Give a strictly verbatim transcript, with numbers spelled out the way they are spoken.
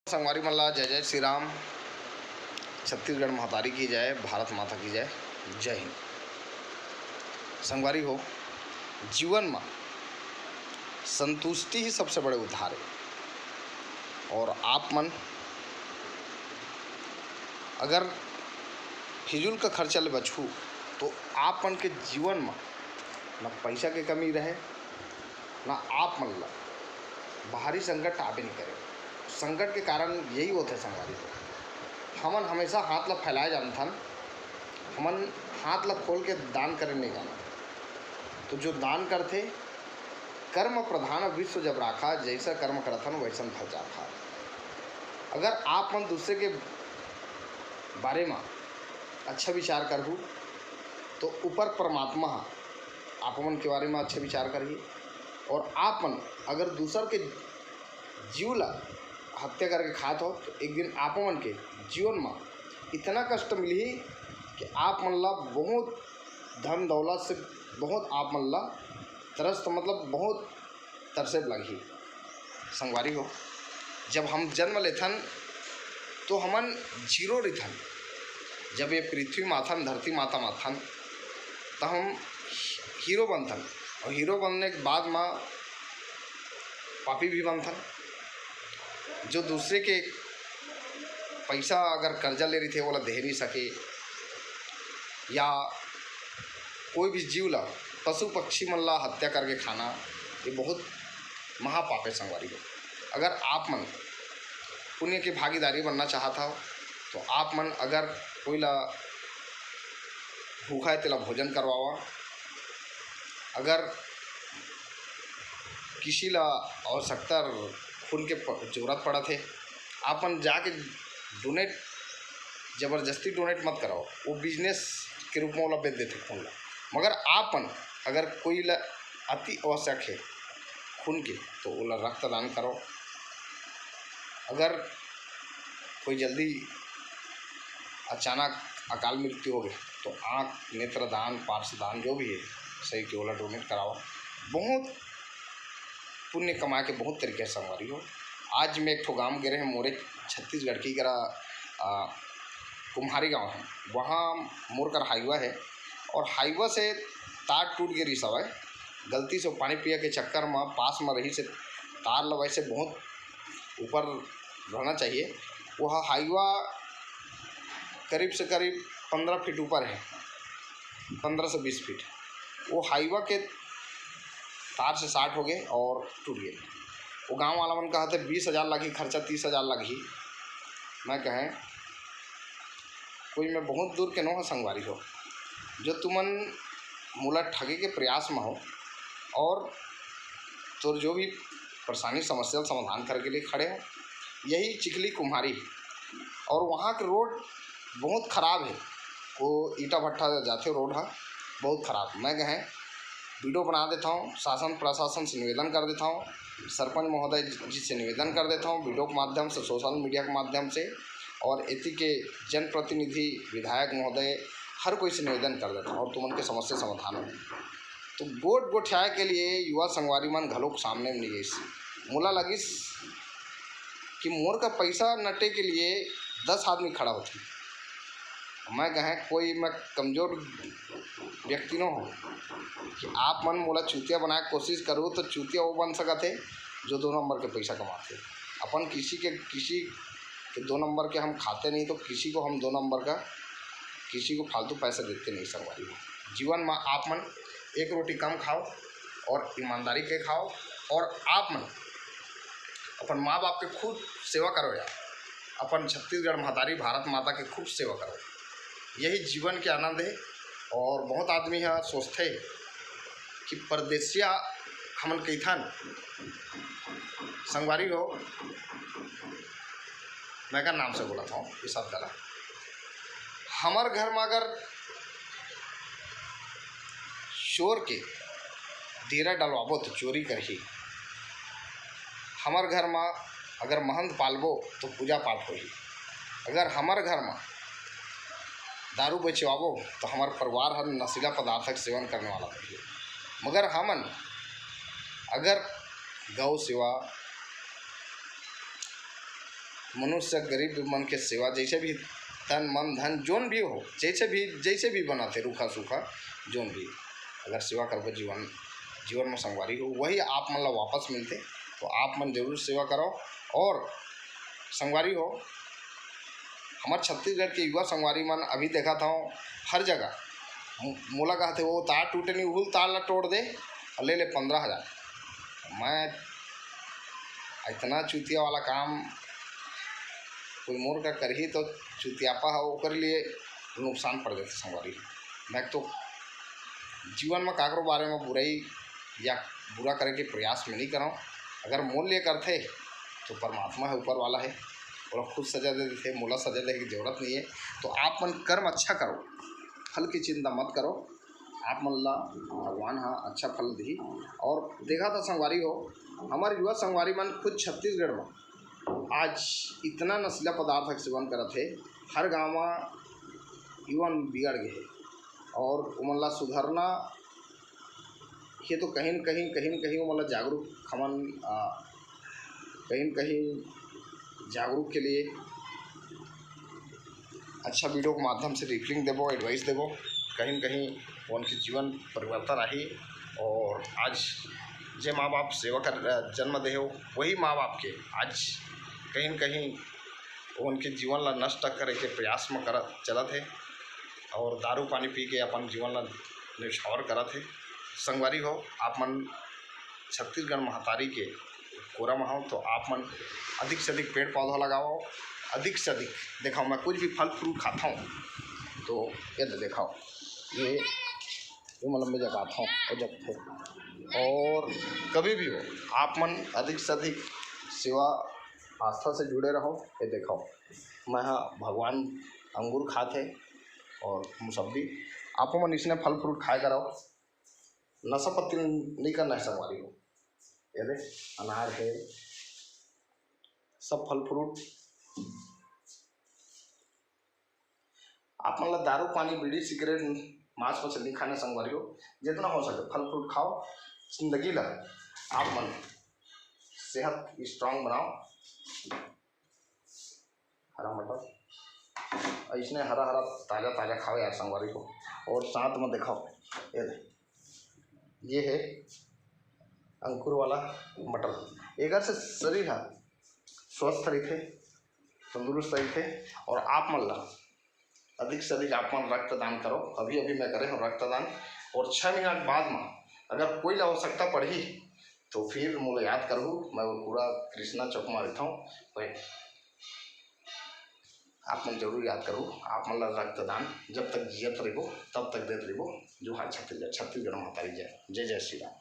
संगवारी मन ला जय जय श्री राम। छत्तीसगढ़ महतारी की जय, भारत माता की जय। जय हिंद। संगवारी हो, जीवन में संतुष्टि ही सबसे बड़े उद्धार है। और आप मन अगर फिजूल का खर्चा ले बचहू, तो आप मन के जीवन में न पैसा के कमी रहे, ना आप मन ला बाहरी संकट आबे नहीं करे। संकट के कारण यही होथे संगवारी हो। हमन हमेशा हाथ ला फैलाए जानथन, हमन हाथ ला खोल के दान करे नहीं जानथन। तो जो दान करथे, कर्म प्रधान विश्व जब राखा, जैसा कर्म करथन वैसन फल चाखा। अगर आप मन दूसरे के बारे में अच्छा विचार करहू, तो ऊपर परमात्मा ह आप मन के बारे में अच्छा विचार करही। और आप मन अगर दूसर के जीव ला हत्या करके खात हो, तो एक दिन आप मन के जीवन में इतना कष्ट मिलही कि आप मन ला बहुत धन दौलत से बहुत आप मन ला तरस, मतलब बहुत तरसे लगही। संगवारी हो, जब हम जन्म लेथन तो हमन जीरो रहिथन। जब ये पृथ्वी माथन, धरती माता माथन, त हम हीरो बनथन। और हीरो बनने के बाद में पापी भी बनथन। जो दूसरे के पैसा अगर कर्जा ले रहिथे, ओला दे नहीं सके, या कोई भी जीव ला, पशु पक्षी मन ला हत्या करके खाना, ये बहुत महापाप है संगवारी हो। अगर आप मन पुण्य के भागीदारी बनना चाहत हव, तो आप मन अगर कोई ला भूखा है, तेला भोजन करवावा। अगर किसी ला आवश्यकता खून के प-, जरूरत पड़त है, आप मन जाके डोनेट, जबरदस्ती डोनेट मत कराओ। वो बिजनेस के रूप में ओला बेच देथे खून ला। मगर आप मन अगर कोई ला अति आवश्यक है खून के, तो ओला रक्तदान करो। अगर कोई जल्दी अचानक अकाल मृत्यु हो गए, तो आँख, नेत्रदान, पार्श्वदान जो भी है, सही के ओला डोनेट कराओ। बहुत पुण्य कमाए के बहुत तरीके से संगवारी हो। आज मैं एक ठो गांव गे रहे, मोरे छत्तीसगढ़ की करा, आ, कुम्हारी गांव है, वहाँ मोर कर हाईवा है और हाईवा से तार टूट गे रिहिस हवय। गलती से पानी पिए के चक्कर में पास में रहिस हे, तार ल वैसे बहुत ऊपर रहना चाहिए। वो हाईवा करीब से करीब पन्द्रह फीट ऊपर है, पन्द्रह से बीस फीट। वो हाईवा के तार से शॉर्ट हो गए और टूट गए। वो गांव वाला मन कहा थे बीस हजार लगही खर्चा, तीस हजार लगही। मैं कहें कोई मैं बहुत दूर के नो हो संगवारी हो, जो तुमन मोला ठगे के प्रयास में हो और तोर जो भी परेशानी समस्या समाधान करे के लिए खड़े हो। यही चिखली कुम्हारी और वहाँ के रोड बहुत खराब है, वो ईटा भट्ठा जाते रोड है बहुत खराब। मैं कहें वीडियो बना देता हूँ, शासन प्रशासन से निवेदन कर देता हूँ, सरपंच महोदय जी से निवेदन कर देता हूँ, वीडियो के माध्यम से, सोशल मीडिया के माध्यम से और एती के जनप्रतिनिधि विधायक महोदय हर कोई से निवेदन कर देता हूँ और तुमन के समस्या समाधान हो। तो गोठ गोठियाए के लिए युवा संगवारी मन घलोक सामने में निवेश मोला लगिस कि मोर का पैसा नटे के लिए दस आदमी खड़ा होते। मैं कहें कोई मैं कमजोर व्यक्ति न हो कि आप मन मोला चूतिया बनाए के कोशिश करो, तो चूतिया वो बन सकत है जो दो नंबर के पैसा कमाते। अपन किसी के किसी के दो नंबर के हम खाते नहीं, तो किसी को हम दो नंबर का किसी को फालतू पैसा देते नहीं संगवारी हो। जीवन में आप मन एक रोटी कम खाओ और ईमानदारी के खाओ और आप मन अपन माँ बाप के खूब सेवा करो यार। अपन छत्तीसगढ़ महतारी भारत माता के खूब सेवा करो। यही जीवन के आनंद है। और बहुत आदमी ह सोचथे कि परदेसिया हमन कहिथन, संगवारी हो, मैं का नाम से बोलत हूँ ये शब्द ला। हमर घर में अगर चोर के डेरा डलवाबो तो चोरी करही। हमर घर में अगर महंत पालबो तो पूजा पाठ होही। अगर हमर घर में दारू बेचवाबो तो हमर परिवार हर नशीला पदार्थ के सेवन करने वाला होही। मगर हमन अगर गौ सेवा, मनुष्य गरीब मन के सेवा, जैसे भी तन मन धन जोन भी हो, जैसे भी जैसे भी बनाथे रूखा सूखा जोन भी, अगर सेवा करबो जीवन जीवन में संगवारी हो, वही आप मन ला वापस मिलथे। तो आप मन जरूर सेवा करो। और संगवारी हो, हमर छत्तीसगढ़ के युवा संगवारी मन अभी देखत हव हर जगह मो-, मोला कहथे, "वो तार टूटे नहीं, उहुल तार ला तोड़ दे और ले ले पंद्रह हजार।" मैं इतना चुतिया वाला काम कोई मोर का करही तो चुतियापा ह, ओकर लिए नुकसान पड़ जाथे संगवारी। मैं तो जीवन में काकरो बारे में बुराई या बुरा करे के प्रयास में नहीं करव। अगर मोर लिए करथे तो परमात्मा है, ऊपर वाला है, वो खुद सजा दे देथे, मोला सजा दे के जरूरत नहीं है। तो आप मन कर्म अच्छा करो, फल की चिंता मत करो। आप मन ला भगवान ह अच्छा फल दिही। और देखा था संगवारी हो, हमारे युवा संगवारी मन खुद छत्तीसगढ़ में आज इतना नशीला पदार्थ के सेवन करत हे, हर गांव में युवा मन बिगड़ गए हे। और उमन ला सुधरना ये तो कहीं न कहीं कहीं न कहीं उमन ला जागरूक हमन आ, कहीं न कहीं जागरूक के लिए अच्छा वीडियो के माध्यम से रिप्लिंग देबो, एडवाइस देबो। कहीं न कहीं उनके जीवन परिवर्तन आही। और आज जे माँ बाप सेवा कर जन्म दे हो, वही माँ बाप के आज कहीं न कहीं उनके जीवन ला नष्ट करे के प्रयास में कर चलत है और दारू पानी पी के अपन जीवन ला निछावर करत है। संगवारी हो, आप मन छत्तीसगढ़ महतारी के कोरा में हो तो आप मन अधिक से अधिक पेड़ पौधा लगाओ, अधिक से अधिक देखाओ। मैं कुछ भी फल फ्रूट खाता हूँ तो ये दे देखाओ, ये ये मतलब मैं जगाता हूँ और जगते। और कभी भी हो आप मन अधिक से अधिक सेवा आस्था से जुड़े रहो। ये देखाओ, मैं हाँ भगवान अंगूर खात है और मुसब्बी, आप मन इसने फल फ्रूट खाए करो। नशा पत्ती नहीं करना है संगवारी हो। ये देख, अनार है, सब फल फ्रूट। आप मन ला दारू पानी बीड़ी सिगरेट मांस मछली नहीं खाना संगवारी हो। जितना हो सके फल फ्रूट खाओ, जिंदगी ला आप मन सेहत स्ट्रांग बनाओ। हरा मटर ऐसने हरा हरा ताजा ताजा खाओ यार संगवारी हो। और साथ में देखाओ, ये दे, ये है अंकुर वाला मटर। एकर से शरीर हा स्वस्थ रहिथे, तंदुरुस्त रहिथे। और आप मन ला अधिक से अधिक आप मन रक्तदान करो। अभी अभी मैं करे हूँ रक्तदान। और छः महीना के बाद में अगर कोई ला आवश्यकता पड़ही तो फिर मोला याद करहू। मैं वो पूरा कृष्णा चौक में रहता हूँ भाई। आप मन जरूर याद करो। आप मन ला रक्तदान जब तक जियत रहिबो तब तक देत रहिबो। जोहार छत्तीसगढ़, छत्तीसगढ़ महतारी जय, जय जय श्री राम।